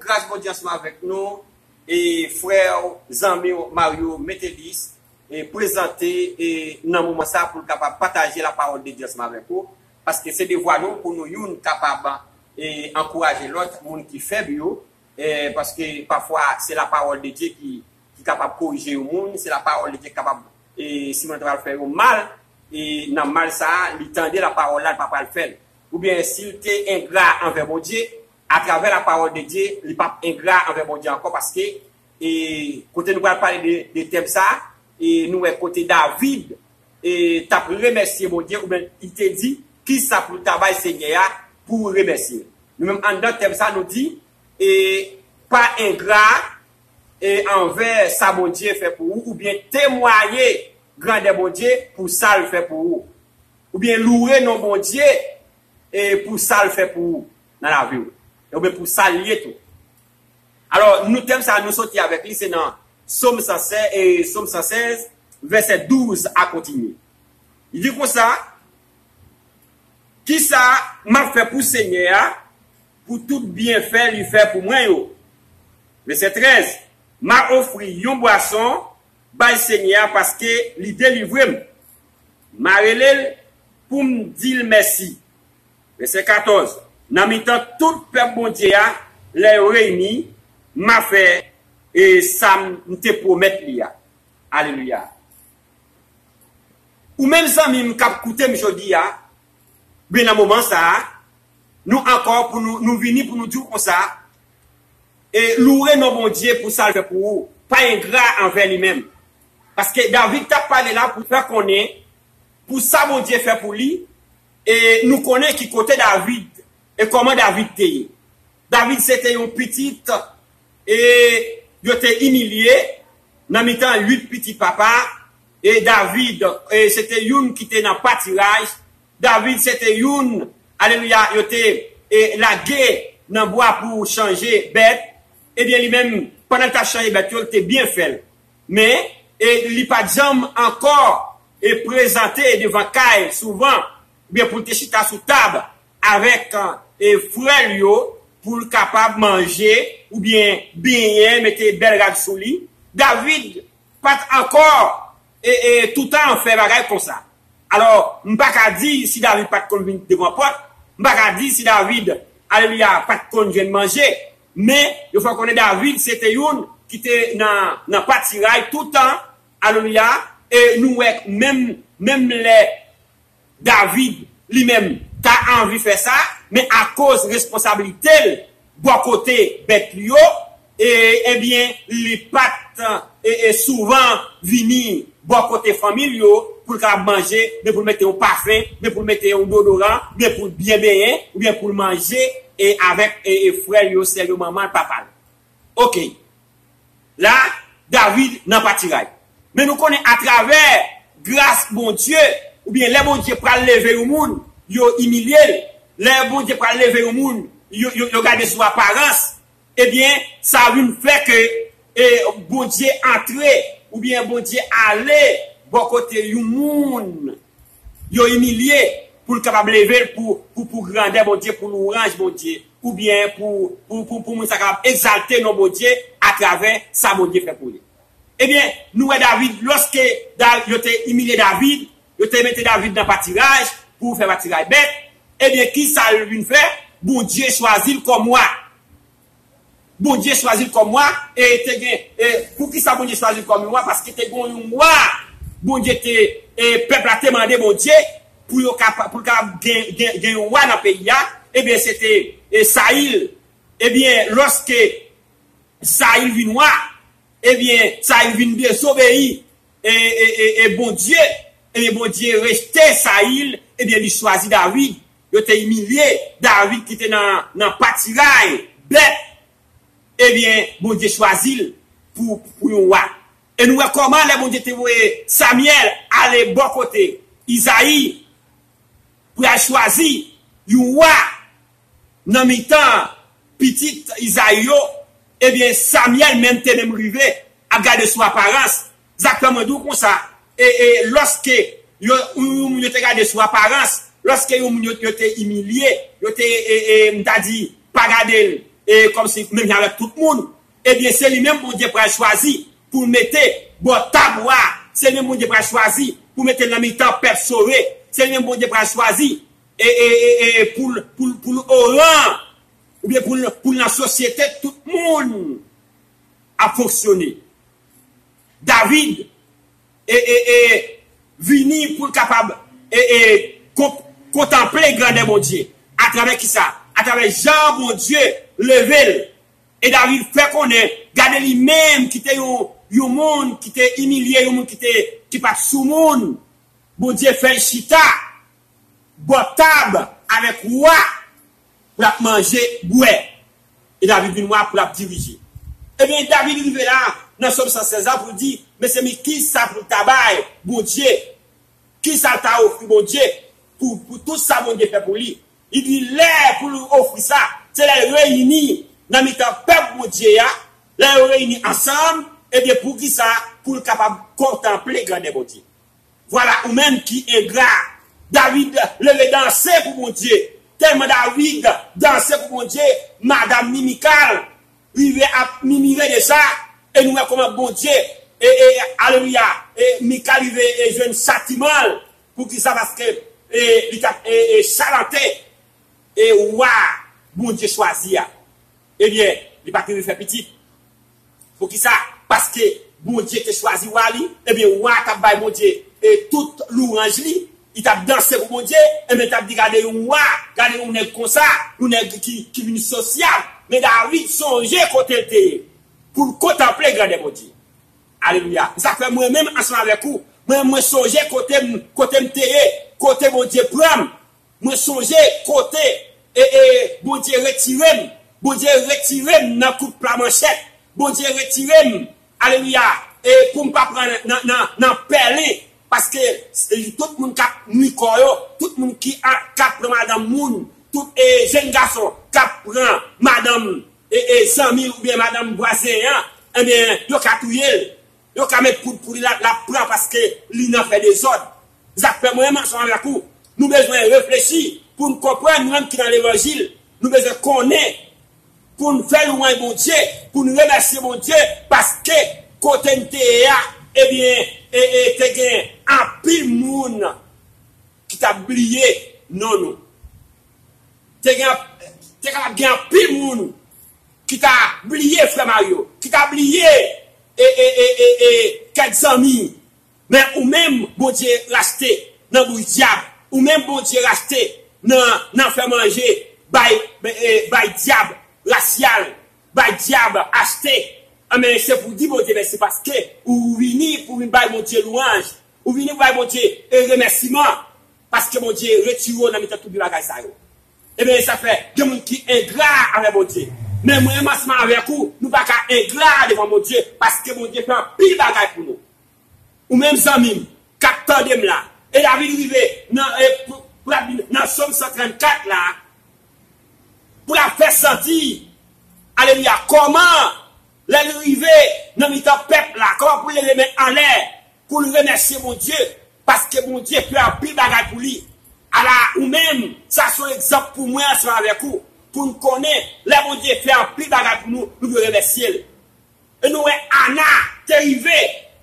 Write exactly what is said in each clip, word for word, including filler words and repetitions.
Gras Bondye ansanm avèk nou, e frè, zanmi Mario Metellus, e prezante, e nan moman sa pou l kapab pataje lapawòl de Dye ansanm avèk ou, paske se devwa nou pou nou youn kapab, e ankouraje lòt moun ki fèb yo, e paske pafwa se lapawòl de Dye ki, ki kapab korije yon moun, se lapawòl de Dye ki kapab, e si moun nan ta pral fè yon mal, e nan mal sa a, li tande lapawòl la, li pa pral fè l. Oubyen si l te engra anvè Bondye, atravè lapawòl de Dye, li p ap engra anvè Bondye ankò, paske, e kote nou pral pale de, de tèm sa, e nou wè kote David, e t ap remèsye Bondye, oubyen li te di, kisa pou l ta bay Senyè a pou remèsye l. Nou menm anndan tèm sa, nou di, e pa engra, e anvè sa Bondye fè pou ou, oubyen temwaye grandè Bondye pou sa l fè pou ou. Oubyen loure non Bondye, e pou sa l fè pou ou nan lavi w. E oubyen pou sa l ye tou. Alò, nou tèm sa nou soti avèk li, se nan Sòm san sèz, e Sòm san sèz, vèsè douz a kontinye. Li di konsa, kisa m ap fè pou Senyè a, pou tout byenfè li fè pou mwen yo? Vèsè trèz, m a ofri yon bwason bay Senyè a paske li delivre m. M a rele l pou m di l mèsi. Vèsè katòz, nan mitan tout pèp Bondye a, lè yo reyini, m a fè, e sa m te pwomèt li a. Alelouya. Ou menm zanmi m k ap koute m jodi a, ben nan moman sa a, nou ankò pou nou, nou vini pou nou di w konsa, e loure non Bondye pou sa l fè pou ou. Pa engra anvè li menm. Paske David t ap pale la pou fè konnen, pou sa Bondye fè pou li, e nou konnen ki kote David, e kòman David te ye. David se te yon pitit, e yo te imilye nan mitan uit pitit papa, e David, e se te youn ki te nan patiraj. David se te youn, alelouya, yo te, e lage nan bwa pou chanje bèt. Ebyen, li menm, pandan l t ap chanje bèt yo, l te byen fè l. Men, e li pa t janm ankò, e prezante devan kay souvan, oubyen pou l te chita sou tab avèk, e frè l yo, pou l kapab manje, oubyen benyen, mete bèl rad sou li. David pa t ankò, e, e toutan fè bagay konsa. Alò, m pa ka di si David pa t konn vin devan pòt, m pa ka di si David, alelouya, pa t konn jwenn manje, men yo fè konnen David se te youn ki te nan, nan patiray toutan, alelouya, e nou wè menm, menm lè David, li menm, ta anvi fè sa, men akoz responsablite l bò kote bèt li yo, e, ebyen, li pa t, e, e, souvan vini bò kote fanmi l yo pou l kapab manje, men pou l mete yon pafen, men pou l mete yon deodoran, men pou l byen benyen, oubyen pou l manje, e avèk, e, e frè l yo, sè l yo, manman l, papa l. Oke. La, David nan patiray. Men nou konnen atravè gras Bondye, oubyen lè Bondye pral leve yon moun, yo imilye l. Lè Bondye pral leve yon moun, yo, yo, yo gade sou aparans. Ebyen, sa vin fè ke, e, Bondye antre, oubyen Bondye ale bò kote yon moun yo imilye, pou l kapab leve l pou, pou, pou grandè Bondye, pou lwanj Bondye, oubyen pou, pou, pou, pou moun sa kapab egzalte non Bondye atravè sa Bondye fè pou li. Ebyen, nou wè David, lòske Da-, yo te imilye David, yo te mete David nan patiraj, pou fè patiray bèt, ebyen, ki sa l vin fè? Bondye chwazi l kòm wa. Bondye chwazi l kòm wa, e te gen, e poukisa Bondye chwazi l kòm yon wa? Paske te gen yon wa, Bondye te, e pèp la te mande Bondye pou yo kapa-, pou l kapab gen, gen, gen yon wa nan peyi a, ebyen, se te, e Sayil. Ebyen, lòske Sayil vin wa, ebyen, Sayil vin dezobeyi, e, e, e, e Bondye, ebyen, Bondye rejte Sayil, ebyen, li chwazi David. Yo te imilye David ki te nan, nan patiray bèt, ebyen, Bondye chwazi l pou, pou yon wa. E nou wè kòman lè Bondye te voye Samyèl ale bò kote Izayi pou y al chwazi yon wa nan mitan pitit Izayi yo, ebyen, Samyèl menm te menm rive ap gade sou aparans. Sa k fè mwen di w konsa, e, e lòske yo, yon moun yo te gade sou aparans, lòske yon moun yo, yo te imilye, yo te, e, e, m ta di, pa gade l, e kòmsi menm jan avèk tout moun, ebyen, se li menm Bondye pral chwazi pou l mete bò tab wa. Se li menm Bondye pral chwazi pou mete l nan mitan pèp sove. Se li menm Bondye pral chwazi e, e, e, e, pou l, pou l, pou l oran, oubyen pou l, pou l nan sosyete tout moun ap fonksyone. David e, e, e, vini pou l kapab e, e, kon- kontanple grandè Bondye. Atravè kisa? Atravè jan Bondye leve l. E David fè konnen, gade li menm ki te yon, yon moun ki te imilye, yon moun ki te, ki pa t sou moun. Bondye fè l chita bò tab avèk wa pou l ap manje, bwè. E David vin wa pou l ap dirije. Ebyen, David rive la, nan Sòm san sèz la, pou l di, mesye, men kisa pou l ta bay Bondye? Kisa l ta ofri Bondye pou, pou tout sa Bondye fè pou li? Li di, lè pou l ofri sa, se lè l reyini nan mitan pèp Bondye a, lè yo reyini ansanm, ebyen, poukisa? Pou l kapab kontanple grandè Bondye. Vwala ou menm ki engra. David leve danse pou Bondye. Tèlman David danse pou Bondye, madanm ni Mikal rive ap mimire de sa, e nou wè kòman Bondye, e, e, alelouya, e Mikal rive e jwenn chatiman l. Poukisa? Paske e, li t ap e, e, chalante e wa Bondye chwazi a. Ebyen, li pa t rive fè pitit. Poukisa? Paske Bondye te chwazi wa li, ebyen, wa t ap bay Bondye e tout louwanj li, li t ap danse pou Bondye, ebyen, li t ap di, gade yon wa, gade yon nèg konsa, yon nèg ki, ki vin sosyab. Men David sonje kote l te ye, pou l kontanple grandè Bondye. Alelouya. Sa fè mwen menm ansanm avèk ou, mwen, mwen sonje kote m, kote m te ye, kote Bondye pran m. Mwen sonje kote e, e, Bondye retire m. Bondye retire m nan kout pla manchèt. Bondye retire m, alelouya, e pou m pa pran nan, nan, nan pèlen. Paske e, tout moun k ap nwi kò yo, tout moun ki a, k ap pran madanm moun, tout e, jèn gason k ap pran madanm e, e, zanmi oubyen madanm vwazen an, ebyen, yo ka touye l. Yo ka met poud pou li, l ap, l ap pran paske li nan fè dezòd. Sa k fè mwen menm ansanm avèk ou, nou bezwen reflechi pou n konprann, nou menm ki nan levanjil, nou bezwen konnen pou n fè lwanj Bondye, pou n remèsye Bondye, paske kote n te ye a, ebyen, e, e, te gen anpil moun ki t ap bliye non nou. Te gen, te kapab gen anpil moun ki ta bliye frè Mario, ki ta bliye e, e, e, e, e, kèk zanmi. Men ou menm, Bondye rachte nan bouch dyab. Ou menm, Bondye rachte nan, nan fè manje bay, e, bay dyab, rasyal, bay dyab, achte. Anben, se pou di Bondye mèsi paske ou vini pou vin bay Bondye lwanj. Ou vini pou bay Bondye e remèsiman. Paske Bondye retire w nan mitan tout bagay sa yo. Ebyen, sa fè gen moun ki engra avè Bondye. Men mwen menm ansanm avèk ou, nou pa ka engra devan Bondye, paske Bondye fè anpil bagay pou nou. Ou menm zanmi m, k ap tande m la, e David rive nan, e, pou, pou l ap nan Sòm san trannkat la, pou l ap fè santi, alelouya, kòman lè l rive nan mitan pèp la, kòman pou l leve men anlè, pou l remèsye Bondye, paske Bondye fè anpil bagay pou li. Ala, ou menm, sa se yon egzanp pou mwen ansanm avèk ou, pou n konnen, lè Bondye fè anpil bagay pou nou, nou dwe remèsye l. E nou wè Ana te rive,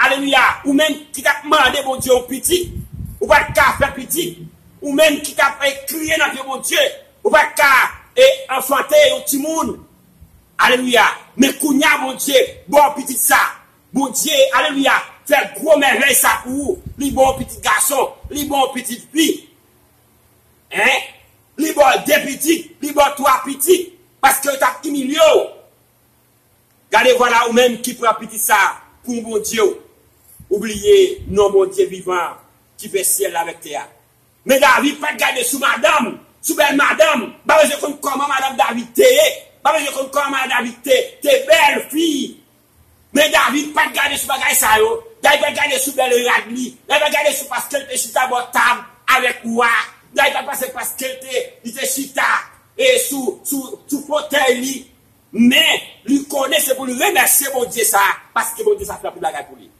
alelouya, ou menm ki t ap mande Bondye yon pitit, ou pa t ka fè pitit, ou menm ki t ap, e, kriye nan pye Bondye, ou pa t ka, e, anfante yon timoun. Alelouya. Men kounye a Bondye ba w pitit sa. Bondye, alelouya, fè gwo mèvèy sa pou ou. Li ba w pitit gason, li ba w pitit fi. Hein? Li ba w de pitit, li ba w twa pitit. Paske yo t ap imilye w. Gade vwala ou menm ki pran pitit sa pou Bondye w. Ou bliye non Bondye vivan ki fè syèl la avèk tè a. Men David pa t gade sou madanm, sou bèl madanm. M pa bezwen konn kòman madanm David te ye. M pa bezwen konn kòman madanm David te, te bèl fi. Men David pa t gade sou bagay sa yo. David pa t gade sou bèl rad li. David pa t gade sou paske l te chita bò tab avèk wa. David pa t panse paske l te, li te chita e sou, sou, sou fotèy li. Men, li konnen se pou l remèsye Bondye sa, paske Bondye sa fè anpil bagay pou li.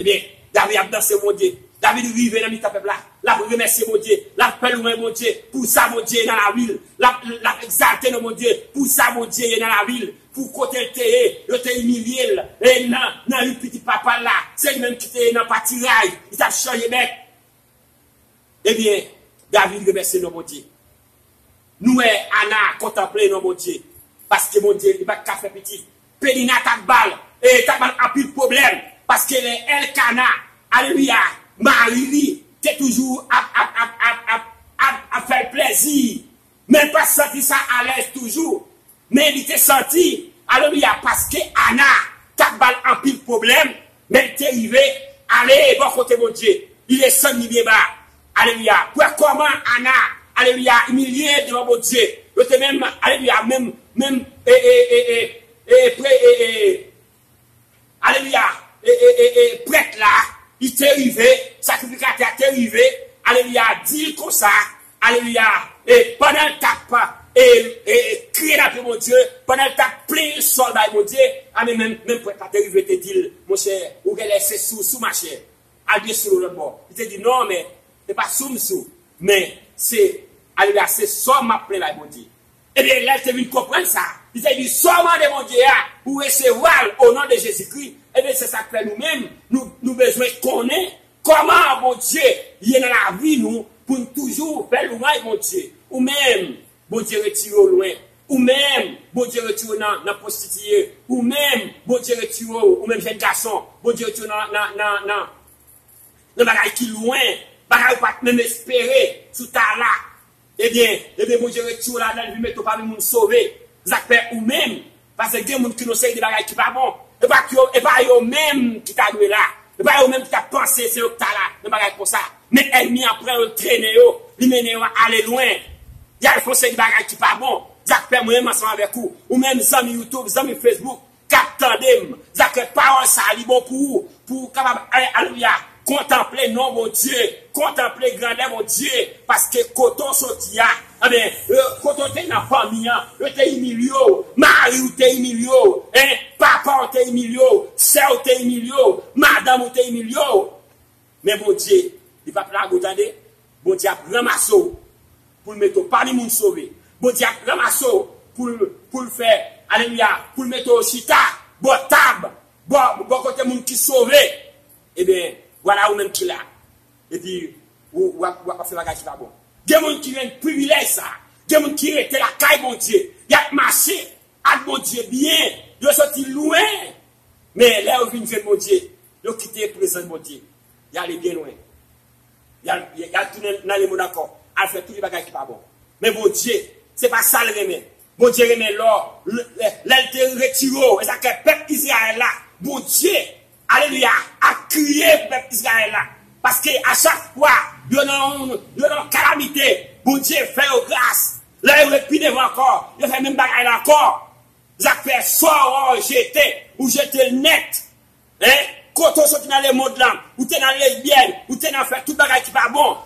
Ebyen, David ap danse Bondye. David rive nan mitan pèp la, l ap remèsye Bondye, l ap fè lwanj Bondye pou sa Bondye ye nan lavi l, l ap, l ap egzalte non Bondye pou sa Bondye ye nan lavi l, pou kote l te ye, yo te imilye l, e nan, nan yut pitit papa l la, se li menm ki te ye nan patiray, li t ap chanje bèt. Ebyen, David remèsye non Bondye. Nou wè Ana kontanple non Bondye, paske Bondye li pa t ka fè pitit. Penina t ap ba l, e t ap ba l anpil pwoblèm, paske lè Èlkana, alelouya, mari li, te toujou ap, ap, ap, ap, ap, ap, ap fè l plèzi, men l pa t santi sa alèz toujou. Men li te santi, alelouya, paske Ana t ap ba l anpil pwoblèm, men l te rive ale bò kote Bondye. Li desann li byen ba. Alelouya. Pou wè kòman Ana, alelouya, imilye devan Bondye. Yo te menm, alelouya, menm, menm, e, e, e, e, e, pre, e, e, alelouya, e, e, e, e, prèt la, li te rive, sakrifikatè a te rive, alelouya, di l konsa, alelouya, e pandan l t ap, e, e, e, kriye nan pye Bondye, pandan l t ap plenyen sò l bay Bondye, a men menm, menm prèt la te rive te di l, monchè, ou genlè se sou, sou machè, al byen sou lòt bò. Li te di, non, men, se pa sou m sou, men, se, alelouya, se sò m ap plenyen bay Bondye. Ebyen, lè l te vin konprann sa, li te di, sa w mande Bondye a, ou resevwa l o non de Jezikri. Ebyen, se sa k fè nou menm, nou, nou bezwen konnen kòman Bondye ye nan lavi nou, pou n toujou fè lwanj Bondye. Ou menm, Bondye retire w lwen. Ou menm, Bondye retire w nan, nan pwostitiye. Ou menm, Bondye retire w, ou menm jèn gason, Bondye retire w nan, nan, nan, nan, nan bagay ki lwen, bagay ou pa t menm espere sou ta la. Ebyen, ebyen, Bondye retire w ladan l, vin mete w pami moun sove. Sa k fè ou menm, paske gen moun ki nan seri de bagay ki pa bon. E pa yo, e pa yo menm ki ta dwe la. E pa yo menm ki ta panse se yo ki ta la nan bagay konsa. Men ènmi an pran yo, l trennen yo, li mennen yo ale lwen. Y al fè yon seri de bagay ki pa bon. Sa k fè mwen menm ansanm avèk ou, ou menm zanmi YouTube, zanmi Facebook, k ap tande m, sa k fè pawòl sa a li bon pou ou, pou ou kapab, ale-, alelouya, kontanple non Bondye, kontanple grandè Bondye, paske kote w soti a, anben, e, kote w te nan fanmi an, yo te imilye w, mari w te imilye w, en, papa w te imilye w, sè w te imilye w, madanm ou te imilye w. Men Bondye, li p ap lage w tande. Bondye ap ranmase w pou l mete w pami moun sove. Bondye ap ranmase w pou l, pou l fè, alelouya, pou l mete w chita bò tab, bò, bò kote moun ki sove. Ebyen, vwala ou menm ki la. Epi, ou, w ap, w ap fè bagay ki pa bon. Gen moun ki jwenn privilèj sa. Gen moun ki rete lakay Bondye. Y ap mache ak Bondye byen. Yo soti lwen. Men lè yo vin jwenn Bondye, yo kite prezans Bondye. Y ale byen lwen. Y al, y al tounen nan lemonn ankò. Al fè tout bagay ki pa bon. Men Bondye, se pa sa l renmen. Bondye renmen lè w, lè, lè l te retire w. E sa k fè pèp Izrayèl la, Bondye, alelouya, ap kriye pou pèp Izrayèl la. Paske a chak fwa yo nan, yo nan kalamite, Bondye fè yo gras. Lè yo ret pi devan ankò, yo fè menm bagay la ankò. Sa k fè sò w jete, ou jete l nèt. En? Kote w soti nan lemonn lan, ou te nan lesbyèn, ou te nan fè tout bagay ki pa bon.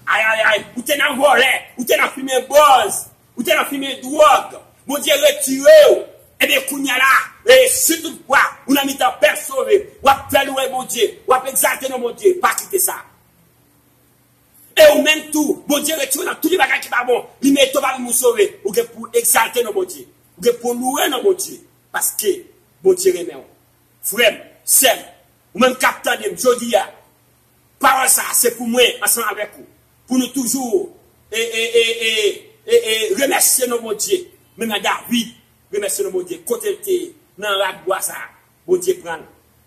Ay, ay, ay, ou te nan vòlè, ou te nan fimen bòz, ou te nan fimen dwòg. Bondye retire w. Ebyen, kounye a la, e si toutfwa ou nan mitan pèp sove, w ap fè lwanj Bondye, w ap egzalte non Bondye, pa kite sa. E ou menm tou, Bondye retire w nan tout bagay ki pa bon. Li mete w pami moun sove. Ou gen pou egzalte non Bondye. Ou gen pou lwe non Bondye. Paske Bondye renmen w. Frè m, sè m, ou menm k ap tande m jodi a, pawòl sa a se pou mwen ansanm avèk ou. Pou nou toujou e, e, e, e, e, e remèsye non Bondye. Menm jan David remèsye non Bondye. Kote l te ye nan rak bwa sa a, Bondye pran l.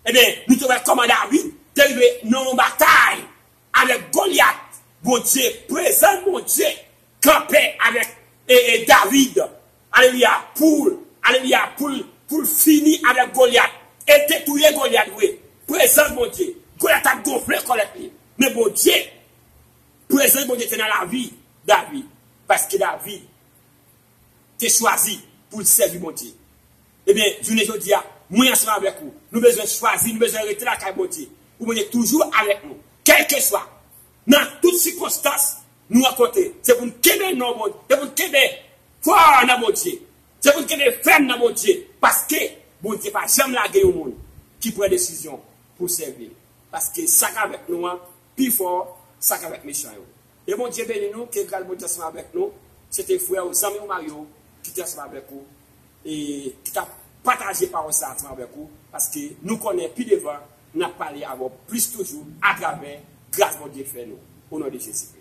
Ebyen, nou te wè kòman David te rive nan yon batay avèk Golyat, Bondye, prezans Bondye kanpe avèk, e, e, David. Alelouya. Pou l, alelouya, pou l, pou l fini avèk Golyat. E te touye Golyat vre. Prezans Bondye. Golyat ap gonfle kòlèt li. Men Bondye, prezans Bondye te nan lavi David. Paske David te chwazi pou l sèvi Bondye. Ebyen, jounen jodi a, mwen ansanm avèk ou, nou bezwen chwazi, nou bezwen rete lakay Bondye. Pou Bondye toujou avèk nou. Kèlkeswa, nan tout sikonstans nou rankontre, se pou n kenbe non Bondye, se pou n kenbe fò nan Bondye. Se pou n kenbe fèm nan Bondye. Paske Bondye pa janm lage yon moun ki pran desizyon pou sèvi l. Paske sa k avèk nou an, pi fò sa k avèk mechan yo. E Bondye beni nou, ke gras Bondye ansanm avèk nou. Se te frè w, zanmi w Mario ki te ansanm avèk ou e ki t ap pataje pawòl sa ansanm avèk ou, paske nou konnen pi devan n ap pale avè w plis toujou atravè gras Bondye fè nou. O non de Jezi.